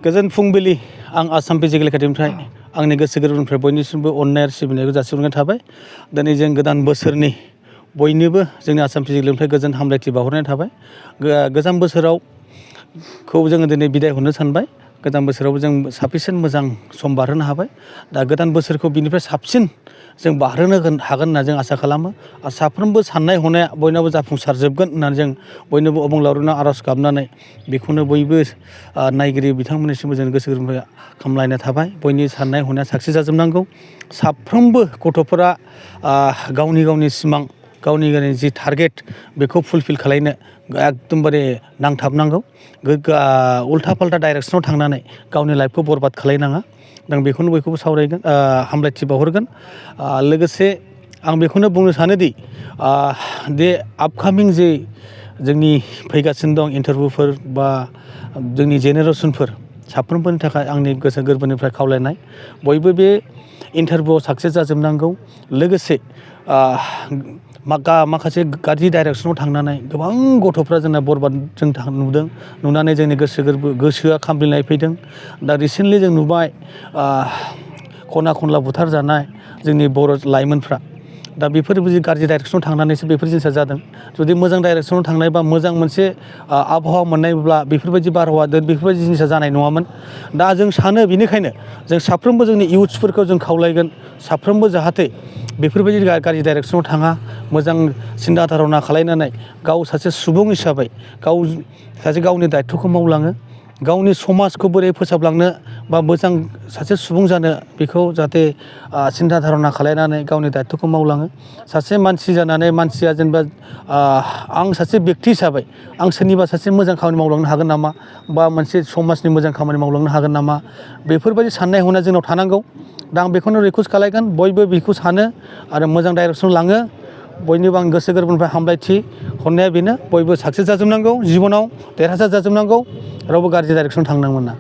गोजोन फुंबिलि आं आसाम फिजिकेल एकाडेमिनिफ्राय आंनि गोसो गोरबोनिफ्राय बयनिसिमबो अननाय आरो सिबिनायखौ जासिहरनाय थाबाय। दिनै जों गोदान बोसोरनि बयनिबो जोंनि आसाम फिजिकेलनिफ्राय गोजोन हामलायथि बावहरनाय थाबाय। गोजाम बोसोरावखौ जोङो दिनै बिदाय हरनो सानबाय। गोदान बोसोराव जों साफिसियेन्ट मोजां सम बारहोनो हाबाय। दा गोदान बोसोरखौ बिनिफ्राय साबसिन जों बारहोनो हागोन होनना जों आसा खालामो। आरो साफ्रोमबो साननाय हनाया बयनाबो जाफुंसारजोबगोन होननानै जों बयनोबो अबंलावरिनो आर'ज गाबनानै बेखौनो बयबो नायगिरि बिथांमोननिसिमबो जों गोसो गोरबोनिफ्राय खामलायनाय थाबाय। बयनि साननाय हनाया साक्सेस जाजोबनांगौ। साफ्रोमबो गथ'फोरा गावनि गावनि सिमां गावनि गावनि जि टारगेट बेखौ फुलफिल खालायनो एकदमबारे नांथाबनांगौ। उल्था फाल्था डाइरेक्सनाव थांनानै गावनि लाइफखौ बरबाद खालायनाङा। जों बेखौनो बयखौबो सावरायगोन हामलायथि बावहरगोन। लोगोसे आं बेखौनो बुंनो सानोदि बे आपकामिं जे जोंनि फैगासिनो दं इन्टारभिउफोर बा जोंनि जेनेरेसनफोर साफ्रोमबोनि थाखाय आंनि गोसो गोरबोनिफ्राय खावलायनाय बयबो बे इन्टारभिउआव साक्सेस जाजोबनांगौ। लोगोसे माखासे गाज्रि डाइरेक्सनाव थांनानै गोबां गथ'फ्रा जोंना बरबाद जों नुदों। नुनानै जोंनि गोसोआ खामग्लिनाय फैदों। दा रिसेन्टलि जों नुबाय खना खनला बुथारजानाय जोंनि बर' लाइमोनफ्रा। दा बेफोर गाज्रि डाइरेक्सनाव थांनानैसो बेफोर जिनिसा जादों। जुदि मोजां डाइरेक्सनाव थांनाय बा मोजां मोनसे आबहावा मोननायब्ला बेफोरबायदि बारहावा बेफोरबायदि जिनिसा जानाय नङामोन। दा जों सानो बेनिखायनो जों साफ्रोमबो जोंनि इयुथ्सफोरखौ जों खावलायगोन साफ्रोमबो जाहाथे बेफोरबायदि गाज्रि डाइरेक्सनाव थाङा। मोजां सिन्था धारना खालायनानै गाव सासे सुबुं हिसाबै गावनि दायथ'खौ मावलाङो। गावनि समाजखौ बोरै फोसाबलांनो बा मोजां सासे सुबुं जानो बेखौ जाहाथे सिन्था धारना खालायनानै गावनि दायथ'खौ मावलाङो। सासे मानसि जानानै मानसिया जेनेबा आं सासे बेक्ति हिसाबै आं सोरनिबा सासे मोजां खामानि मावलांनो हागोन नामा बा मोनसे समाजनि मोजां खामानि मावलांनो हागोन नामा बेफोरबायदि साननाय हनाया जोंनाव थानांगौ। दा आं बेखौनो रिकुवेस्ट खालायगोन बयबो बेखौ सानो आरो मोजां डाइरेक्सनाव लाङो। बयनिबो आं गोसो गोरबोनिफ्राय हामलायथि हरनाया बेनो बयबो साक्सेस जाजोबनांगौ जिबनाव देरहासार जाजोबनांगौ रावबो गाज्रि डाइरेक्सनाव थांनो मोना।